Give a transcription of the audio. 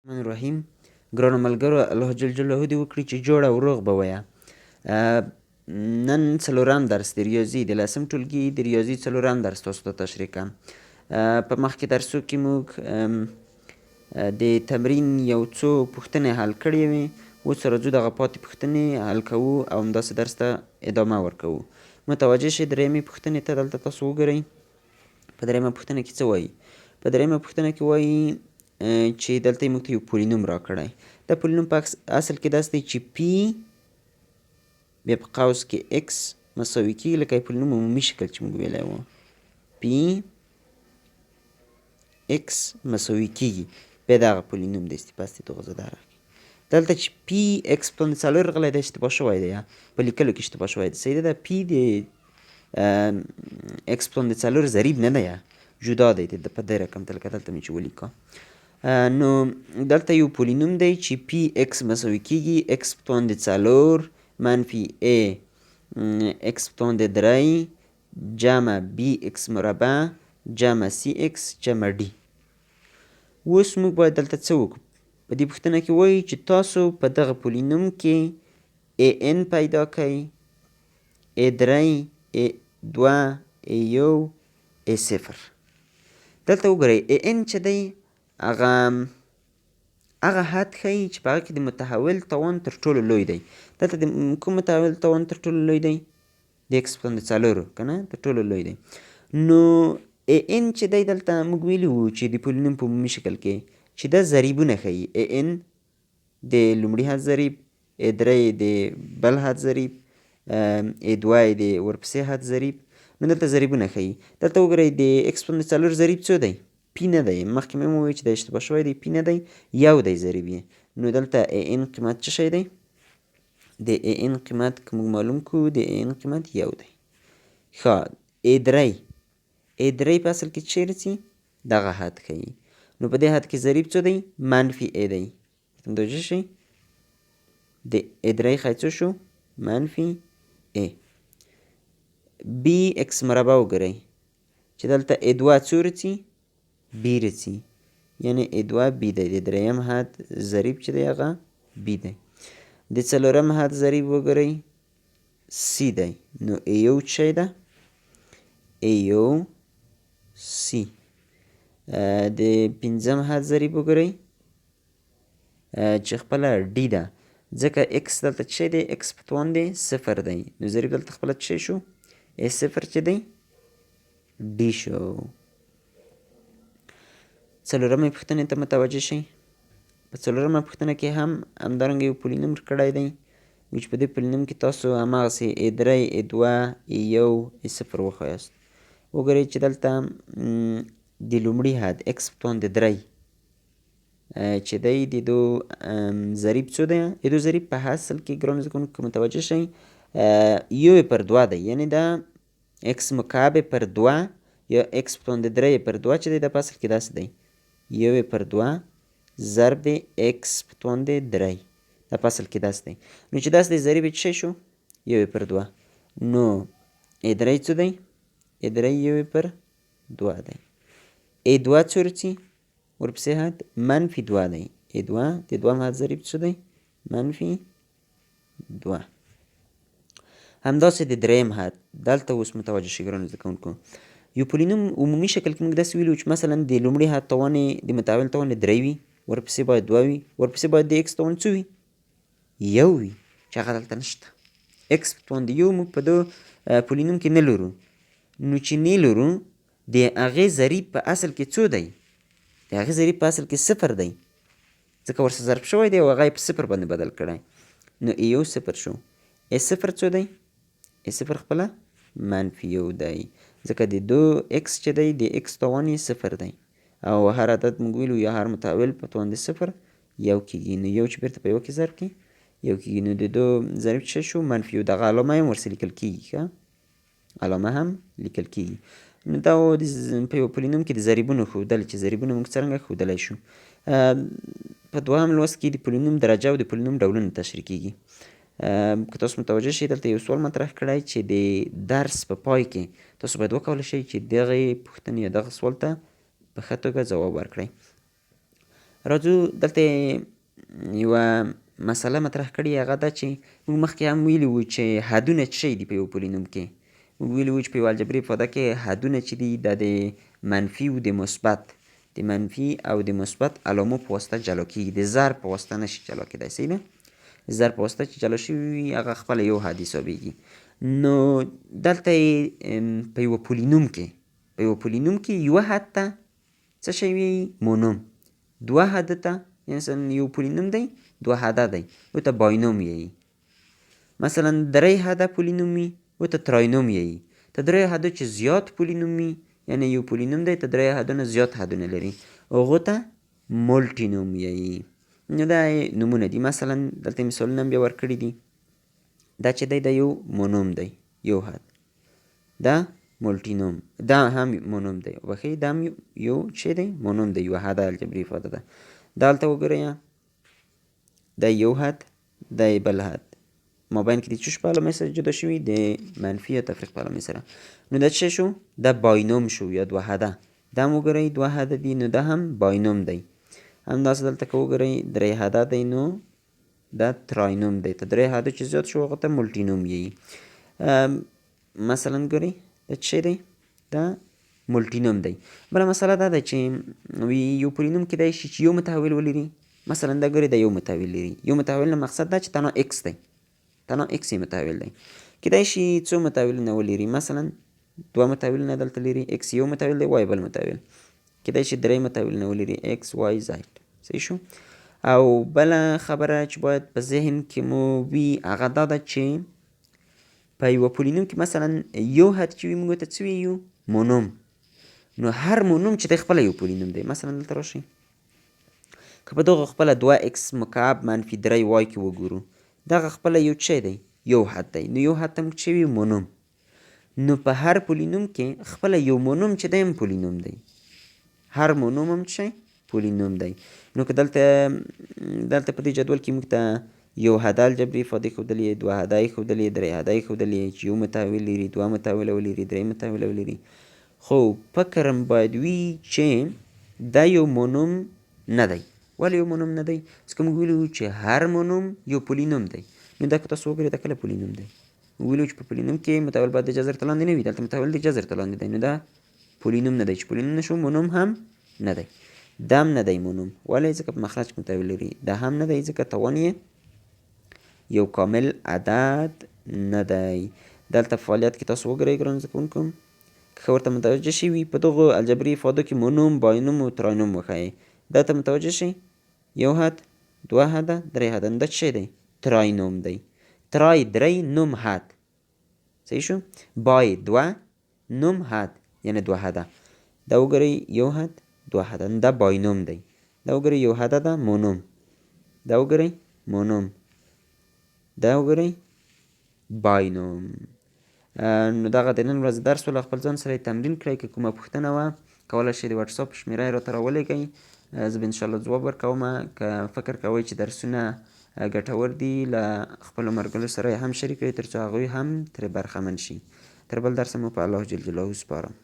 الرحمن الرحیم ګرانو ملګرو، الله جل جلاله دې وکړي چې جوړ او روغ به ویه. نن څلورم درس د ریاضي، د لسم ټولګي د ریاضي څلورم درس تاسو ته تشریح کوم. په مخکې درسو کې موږ د تمرین یو څو پوښتنې حل کړې وې. اوس راځو دغه پاتې پوښتنې حل کوو او همداسې درس ته ادامه ورکوو. متوجه شئ درېیمې پوښتنې ته. دلته تاسو وګورئ، په درېیمه پوښتنه کې څه وایي؟ په درېیمه پوښتنه کې وایي چې دلته یې موږ ته یو پولینوم راکړی. دا پولینوم په اصل کې داسې دی چې پی بیا په قوس کې ایکس مساوي کېږي، لکه پولینوم عمومي شکل چې موږ ویلی و، پی ایکس مساوي کېږي، بیا دغه پولینوم دی. استفاستی دغه دا راکړي دلته چې پی ایکس په څلور راغلی دی، اشتباه شوی دی، په لیکلو کې اشتباه شوی دی. صحیح ده، پی د ایکس په څلور ضریب نه دی، جدا دی په دې رقم ته، لکه دلته مې چې ولیکه. نو دلته یو پولینوم دی چې پی ایکس مساوي کېږي ایکس په توان د څلور منفي ای ایکس په توان د درې جمع بی ایکس مربع جمع سی ایکس جمع ډي. اوس موږ باید دلته څه وکړو؟ په دې پوښتنه کې وایي چې تاسو په دغه پولینوم کې ای ان پیدا کړئ، ای درې، ای دوه، ای یو، ای صفر. دلته وګورئ، ای ان چې دی هغه حد ښیي چې په هغه کې د متحول توان تر ټولو لوی دی. دلته د کوم متحول توان تر ټولو لوی دی؟ د ایکس په توان د څلورو که نه تر ټولو لوی دی. نو ای ان چې دی، دلته موږ ویلي وو چې د پولینوم په عمومي شکل کې چې دا ضریبونه ښیي، ای ان د لومړي حد ضریب، ای درې د بل حد ضریب، ای دوه د ورپسې حد ضریب. نو دلته ضریبونه ښیي. دلته وګورئ، د ایکس په څلور ضریب څو دی؟ پی نه دی. مخکې مې وویل چې دا اشتباه شوی دی، پی نه دی، یو دی ضریب یې. نو دلته ای ان قیمت څه شی دی؟ د ای ان قیمت که موږ معلوم کړو، د ای ان قیمت یو دی. ښه، ای درې، ای درې په اصل کې چیرې ځي؟ دغه حد ښیي. نو په دې حد کې ضریب څو دی؟ منفي ای دی. متوجه شئ، د ای درې ښی څه شو؟ منفي ای. بی ایکس مربع وګورئ چې دلته ای دوه څو رڅي؟ بی رڅي، یعنی ای دوه بی دی. د دریم حد ضریب چې دی هغه بی دی. د څلورم حد ضریب وګورئ، سی دی. نو ای یو څه ده؟ ای یو سی. د پنځم حد ضریب وګورئ چې خپله ډي ده، ځکه ایکس دلته څه دی؟ ایکس په توان دی صفر دی. نو ضریب دلته خپله څه شو؟ ای صفر چې دی ډي شو. څلورمې پوښتنې ته متوجه شئ. په څلورمه پوښتنه کې هم همدارنګه یو پولینوم کړی دی چې په دې پولینوم کې تاسو هماغسې ای درې، ای دوه، ای یو، ای صفر وښایاست. وګورئ چې دلته د لومړي حد ایکس په توان د درې چې دی، د دو ضریب څو دی؟ د دو ضریب په اصل کې، ګرانو زده کوونکو متوجه شئ، یو پر دوه دی، یعنې دا ایکس مکعب پر دوه یا ایکس په توان د درې پر دوه چې دی، دا په اصل کې داسې دی، یو پر دوه ضرب د ایکس په توان د درې، دا په اصل کې داسې دی. نو چې داسې دی، ضریب یې څه شو؟ یو پر دوه. نو ای درې څه دی؟ ای درې یو پر دوه دی. ای دوه څو رڅي؟ ورپسې حد منفي دوه دی. ای دوه، د دوهم حد ضریب څه دی؟ منفي دوه. همداسې د دریم حد. دلته اوس متوجه شئ ګرانو زده کوونکو، یو پولینوم عمومي شکل کې موږ داسې ویلو چې مثلا د لومړي حد توان د متحول توان درې وي، ورپسې باید دوه وي، ورپسې باید د ایکس توان څو وي؟ یو وي، چې هغه دلته نشته. ایکس په توان د یو موږ په دو پولینوم کې نه لرو. نو چې نه لرو، د هغې ضریب په اصل کې څو دی؟ د هغې ضریب په اصل کې صفر دی، ځکه ورسره ضرب شوی دی او هغه یې په صفر باندې بدل کړی. نو ای یو صفر شو. ای صفر څو دی؟ ای صفر خپله منفي یو دی، ځکه د دو ایکس چې دی، د ایکس توان یې صفر دی او هر عدد موږ ویلو یا هر متحول په توان د صفر یو کېږي. نو یو چې بېرته په یو کې ضرب کړي یو کېږي. نو د دو ضریب څه شو؟ منفي یو. دغه علامه هم ورسره لیکل کېږي. ښه، علامه هم لیکل کېږي. نو دا په یو پولینوم کې د ضریبونو ښودل چې ضریبونه موږ څرنګه ښودلی شو. په دوهم لوست کې د پولینوم درجه او د پولینوم ډولونه تشریح کېږي. که تاسو متوجه شئ، دلته یو سوال مطرح کړی چې د درس په پای کې تاسو باید وکولی شئ چې دغې پوښتنې یا دغه سوال ته په ښه توګه ځواب ورکړئ. راځو دلته یوه مسله مطرح کړې، هغه دا چې موږ مخکې هم ویلي وو چې حدونه څه شی دي په یو پولینوم کې. موږ ویلي وو چې په یوه الجبري افاده کې حدونه چې دي دا د منفي او د مثبت، د منفي او د مثبت علامو په واسطه جلا کېږي، د ضرب په واسطه نشي جلا کېدای. صحیح ده؟ د ضرب په واسطه چې جلا شوي وي هغه خپله یو حد حسابېږي. نو دلته یې په یوه پولینوم کې، په یوه پولینوم کې یوه حد ته څه شی ویي؟ مونوم. دوه حد ته، یعنی مثلا یو پولینوم دی دوه حده دی ورته باینوم ویي. مثلا درې حده پولینوم وي ورته تراینوم ویي. تر درې حدو چې زیات پولینوم وي، یعنی یو پولینوم دی تر درې حدو نه زیات حدونه لري، هغو ته مولټینوم ویي. نو دا یې نومونه دي. مثلا دلته مثالونه هم بیا ورکړي دي. دا چې دی دا یو مونوم دی، یو حد، دا مولټینوم، دا هم مونوم دی، وبخښئ دا هم یو چې دی مونوم دی، یوه حده الجبري افاده ده. دا هلته وګورئ، دا یو حد، دا یې بل حد، مابین کې د څه شي په علامې سره جدا شوي؟ د منفي یا تفریق په علامې سره. نو دا څه شو؟ دا باینوم شو یا دوه حده. دا هم وګورئ دوه حده دي، نو دا هم باینوم دی. همداسې دلته که وګورئ درې حده دی، نو دا تراینوم دی. تر درې حدو چې زیات شو هغه ته مولټینوم ویي. مثلا ګورئ دا څه شی دی؟ دا مولټینوم دی. بله مسله دا ده چې یو پولینوم کېدای شي چې یو متحول ولري. مثلا دا ګورئ دا یو متحول لري. یو متحول نه مقصد دا چې تنها ایکس دی، تنها ایکس یې متحول دی. کېدای شي څو متحولونه ولري، مثلا دوه متحولونه دلته لري، ایکس یو متحول دی، وای بل متحول. کېدای شي درې متحولونه ولري، ایکس وای زیډ. صحیح شو؟ او بله خبره چې باید په ذهن کې مو وي هغه دا ده چې په یوه پولینوم کې مثلا یو حد چې وي موږ ته څه ویو؟ مونوم. نو هر مونوم چې دی خپله یو پولینوم دی. مثلا دلته راشئ، که په دغه خپله دوه ایکس مکعب منفي درې وای کې وګورو، دغه خپله یو څه دی؟ یو حد دی. نو یو حد ته موږ څه ویو؟ مونوم. نو په هر پولینوم کې خپله یو مونوم چې دی هم پولینوم دی، هر مونوم هم څه پولینوم دی. نو که دلته په دې جدول کې موږ ته یو حده الجبري افادې ښودلې، دوه حده یې ښودلې، درې حده یې ښودلې چې یو متحول لري، دوه متحوله ولري، درې متحوله ولري، خو فکر هم باید وي چې دا یو مونوم نه دی. ولې یو مونوم نه دی؟ ځکه موږ ویلي وو چې هر مونوم یو پولینوم دی. نو دا که تاسو وګورئ دا کله پولینوم دی؟ موږ ویلي وو چې په پولینوم کې متحول باید د جذر ته لاندې نه وي، دلته متحول د جذر ته لاندې دی، نو دا پولینوم نه دی. چې پولینوم نه شو مونوم هم نه دی. دا هم نه دی مونوم، ولې؟ ځکه په مخرج کې متحول لري. دا هم نه دی ځکه توان یې یو کامل عدد نه دی. دلته فعالیت کې تاسو وګورئ ګرانو زده کوونکو، که ښه ورته متوجه شوي په دغو الجبري افادو کې مونوم، باینوم او تراینوم وښایئ. دا ته متوجه شئ، یو حد، دوه حده، درې حده. نو دا څه شی دی؟ تراینوم دی. ترای درې، نوم حد. صحیح شو؟ بای دوه، نوم حد، یعنی دوه حده. دا وګورئ یو حد، دوه حده، نو دا باینوم دی. دا وګورئ یو حده ده، مونوم. دا وګورئ مونوم. دا وګورئ باینوم. نو دغه د نن ورځې درس و، له خپل ځان سره یې تمرین کړئ. که کومه پوښتنه وه کولی شئ د واتساپ شمېره یې راته راولېږئ، زه به انشاءالله ځواب ورکوم. که فکر کوئ چې درسونه ګټور دي له خپلو ملګرو سره یې هم شریک کړئ تر څو هغوی هم ترې برخمن شي. تر بل درسه مو په الله جل جلاله سپارم.